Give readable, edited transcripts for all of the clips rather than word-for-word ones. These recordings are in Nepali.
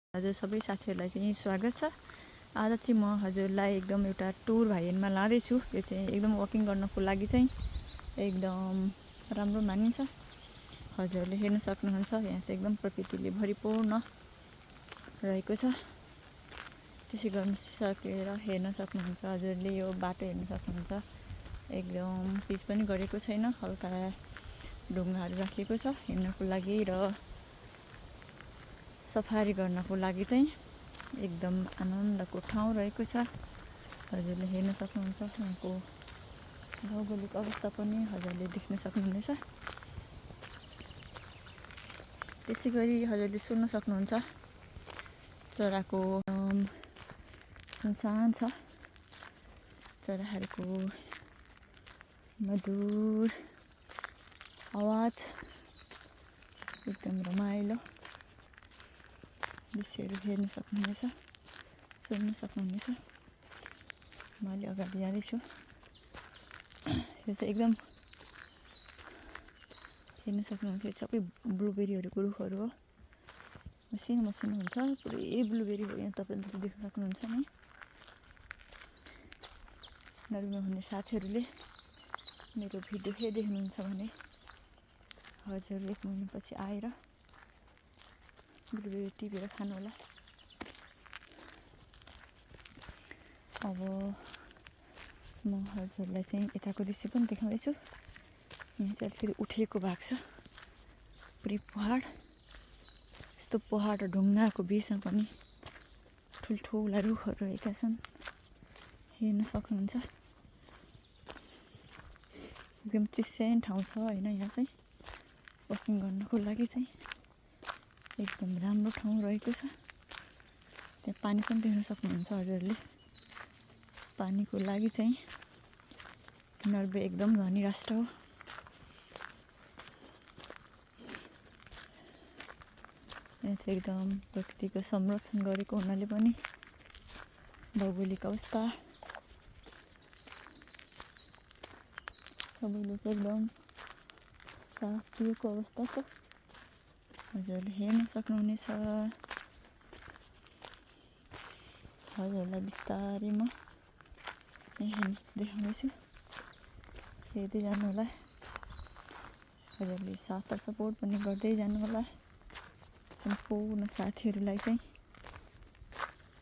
हजुर सबै साथीहरूलाई चाहिँ स्वागत छ। आज चाहिँ म हजुरलाई एकदम एउटा टुर भाइनमा लाँदैछु। यो चाहिँ एकदम वकिङ गर्नको लागि चाहिँ एकदम राम्रो मानिन्छ। हजुरहरूले हेर्न सक्नुहुन्छ, यहाँ चाहिँ एकदम प्रकृतिले भरिपूर्ण रहेको छ। त्यसै गर्न सकेर हेर्न सक्नुहुन्छ। हजुरले यो बाटो हेर्न सक्नुहुन्छ, एकदम पिच पनि गरेको छैन, हल्का ढुङ्गाहरू राखिएको छ हिँड्नको लागि र सफारी गर्नको लागि चाहिँ एकदम आनन्दको ठाउँ रहेको छ। हजुरले हेर्न सक्नुहुन्छ, यहाँको भौगोलिक अवस्था पनि हजुरले देख्न सक्नुहुनेछ। त्यसै गरी हजुरले सुन्न सक्नुहुन्छ, चराको सुनसान छ। चराहरूको मधुर आवाज एकदम रमाइलो दृश्यहरू हेर्न सक्नुहुनेछ, सुन्न सक्नुहुनेछ। मैले अगाडि जाँदैछु। यो चाहिँ एकदम हेर्न सक्नुहुन्छ, सबै ब्लुबेरीहरूको रुखहरू हो। मसिनो मसिनो हुन्छ, पुरै ब्लुबेरी हो यहाँ, तपाईँले देख्न सक्नुहुन्छ नि। नरुमा हुने साथीहरूले मेरो भिडियो हेर्दै हुनुहुन्छ भने हजुर 1 महिनापछि आएर ब्लुबेरी टिपेर खानु होला। अब म हजुरलाई चाहिँ यताको दृश्य पनि देखाउँदैछु। यहाँ चाहिँ अलिकति उठिएको भएको छ, पुरै पहाड। यस्तो पहाड र ढुङ्गाको बिचमा पनि ठुल्ठुला रुखहरू रहेका छन्, हेर्न सक्नुहुन्छ। एकदम चिस्यान ठाउँ छ होइन, यहाँ चाहिँ वकिङ गर्नको लागि चाहिँ एकदम राम्रो ठाउँ रहेको छ। त्यहाँ पानी पनि देख्न सक्नुहुन्छ हजुरले। पानीको लागि चाहिँ नर्वे एकदम धनी राष्ट्र हो। यहाँ चाहिँ एकदम प्रकृतिको संरक्षण गरेको हुनाले पनि भौगोलिक अवस्था सबैले चाहिँ एकदम साथ दिएको अवस्था छ। हजुरले हेर्न सक्नुहुनेछ। हजुरलाई बिस्तारै म यहाँ देखाउँदैछु, हेर्दै जानु होला। हजुरले साथ सपोर्ट पनि गर्दै जानु होला। सम्पूर्ण साथीहरूलाई चाहिँ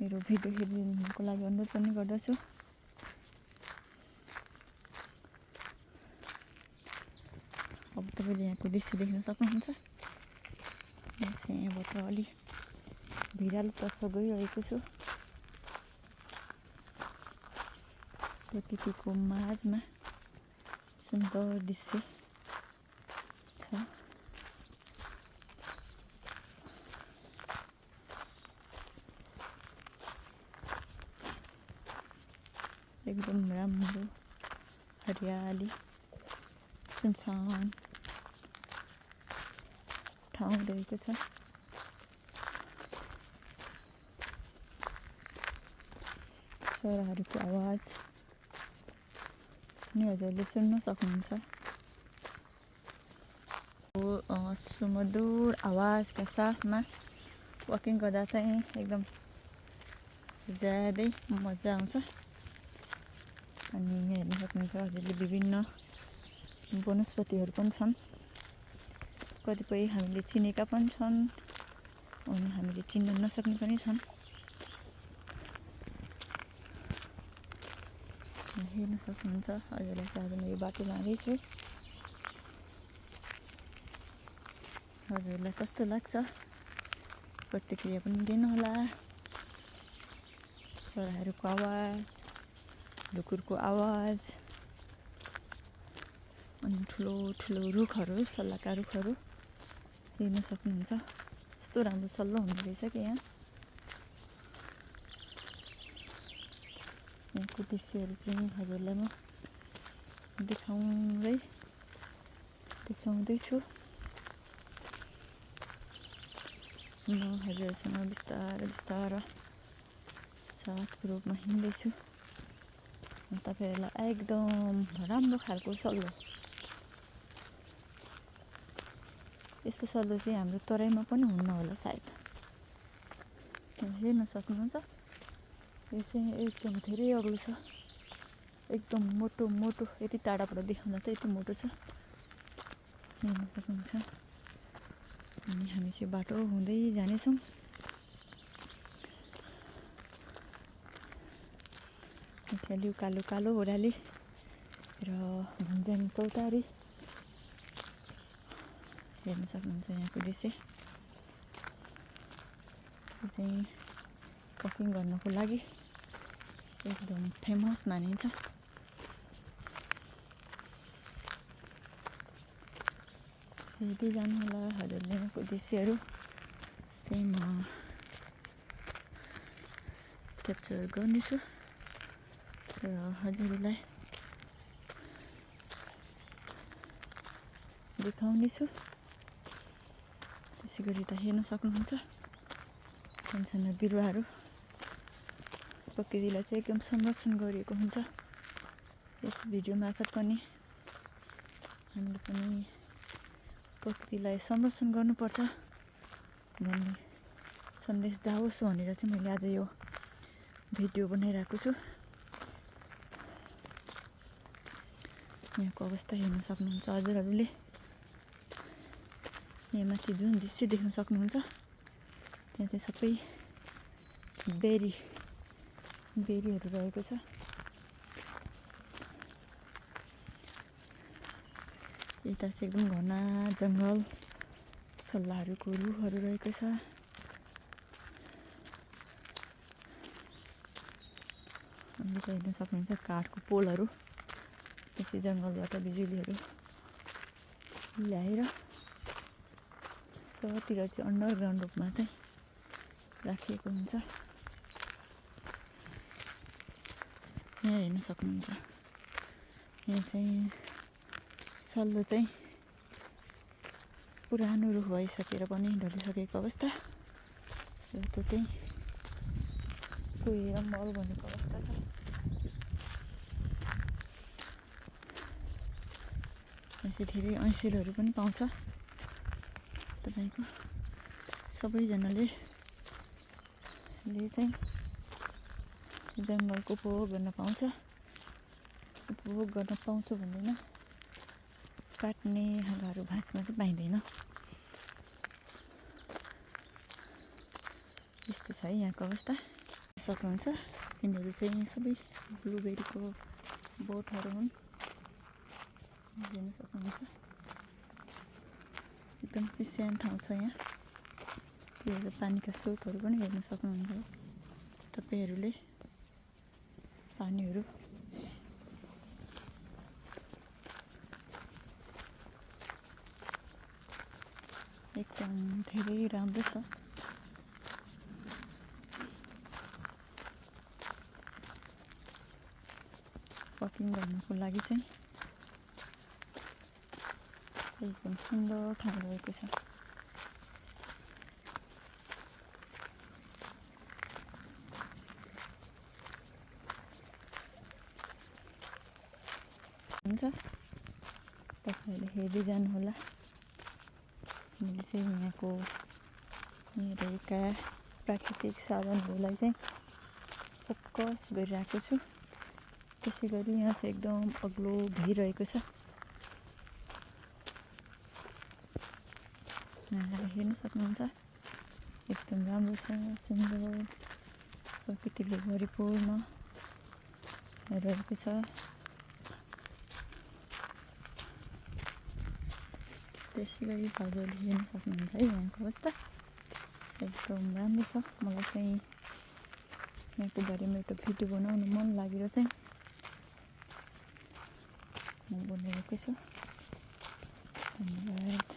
मेरो भिडियो हेरिदिनुको लागि अनुरोध पनि गर्दछु। अब तपाईँले यहाँको दृश्य देख्न सक्नुहुन्छ। म चाहिँ यहाँबाट अलि भिरालोतर्फ गइरहेको छु। प्रकृतिको माझमा सुन्दर दृश्य छ। एकदम राम्रो हरियाली सुनसान ठाउँ रहेको छ। चराहरूको आवाज पनि हजुरले सुन्न सक्नुहुन्छ। सुमधुर आवाजका साथमा वकिङ गर्दा चाहिँ एकदम ज्यादै मजा आउँछ। अनि यहाँ हेर्न सक्नुहुन्छ हजुरले विभिन्न वनस्पतिहरू पनि छन्। कतिपय हामीले चिनेका पनि छन् अनि हामीले चिन्न नसक्ने पनि छन्। हेर्न सक्नुहुन्छ। हजुरलाई चाहिँ आज म यो बाटो लाँदैछु। हजुरलाई कस्तो लाग्छ प्रतिक्रिया पनि दिनुहोला। चराहरूको आवाज, ढुकुरको आवाज, अनि ठुलो ठुलो रुखहरू, सल्लाहका रुखहरू हेर्न सक्नुहुन्छ। यस्तो राम्रो सल्लो हुँदो रहेछ कि यहाँको दृश्यहरू चाहिँ हजुरलाई म देखाउँदैछु। म हजुरसँग बिस्तारै बिस्तारै साथको रूपमा हिँड्दैछु। तपाईँहरूलाई एकदम राम्रो खालको सल्लो, यस्तो सल्लो चाहिँ हाम्रो तराईमा पनि हुन्न होला सायद। हेर्न सक्नुहुन्छ यो चाहिँ एकदम धेरै अग्लो छ एकदम मोटो मोटो यति टाढाबाट देखाउँदा त यति मोटो छ हेर्न सक्नुहुन्छ अनि हामी चाहिँ बाटो हुँदै जानेछौँ चाहिँ कालो कालो ओह्राली र भुन्ज्याङ चौतारी हेर्न सक्नुहुन्छ यहाँको दृश्य यो चाहिँ वकिङ गर्नको लागि एकदम फेमस मानिन्छ हेर्दै जानुहोला हजुरले यहाँको दृश्यहरू चाहिँ म क्याप्चर गर्नेछु र हजुरलाई देखाउनेछु त्यसै गरी त हेर्न सक्नुहुन्छ सानो बिरुवाहरू प्रकृतिलाई चाहिँ एकदम संरक्षण गरिएको हुन्छ यस भिडियो मार्फत पनि हामीले पनि प्रकृतिलाई संरक्षण गर्नुपर्छ भन्ने सन्देश जाओस् भनेर चाहिँ मैले आज यो भिडियो बनाइरहेको छु यहाँको अवस्था हेर्न सक्नुहुन्छ हजुरहरूले यहाँ माथि जुन दृश्य देख्न सक्नुहुन्छ त्यहाँ चाहिँ सबै बेरीहरू रहेको छ यता चाहिँ एकदम घना जङ्गल सल्लाहहरूको रुखहरू रहेको छ हामीले त हेर्न सक्नुहुन्छ काठको पोलहरू त्यसै जङ्गलबाट बिजुलीहरू ल्याएर सबैतिर चाहिँ अन्डरग्राउन्ड रूपमा चाहिँ राखिएको हुन्छ यहाँ हेर्न सक्नुहुन्छ यहाँ चाहिँ सल्लो चाहिँ पुरानो रुख भइसकेर पनि ढलिसकेको अवस्था र त्यो चाहिँ कुहिएर मल बनेको अवस्था छ यसै धेरै ऐँसिलहरू पनि पाउँछ तपाईँको सबैजनाले चाहिँ जङ्गलको उपभोग गर्न पाउँछ उपभोग गर्न पाउँछ भन्दैन काट्ने हाँगाहरू भाँच्न चाहिँ पाइँदैन यस्तो छ है यहाँको अवस्था सक्नुहुन्छ यिनीहरू चाहिँ सबै ब्लुबेरीको बोटहरू हुन् हेर्न सक्नुहुन्छ एकदम चिस्यान ठाउँ छ यहाँ त्यो पानीका स्रोतहरू पनि हेर्न सक्नुहुन्छ तपाईँहरूले पानीहरू एकदम धेरै राम्रो छ वकिङ गर्नको लागि चाहिँ एकदम सुन्दर ठाउँ रहेको छ हुन्छ तपाईँहरूले हेर्दै जानुहोला मैले चाहिँ यहाँको रहेका प्राकृतिक साधनहरूलाई चाहिँ फोकस गरिरहेको छु त्यसै गरी यहाँ चाहिँ एकदम अग्लो भइरहेको छ हेर्न सक्नुहुन्छ एकदम राम्रो छ सुन्दर प्रकृतिले भरिपूर्ण रहेको छ त्यसै गरी हजुरले हेर्न सक्नुहुन्छ है यहाँको अवस्था एकदम राम्रो छ मलाई चाहिँ यहाँको बारेमा एउटा भिडियो बनाउनु मन लागेर चाहिँ म बनाइरहेको छु धन्यवाद।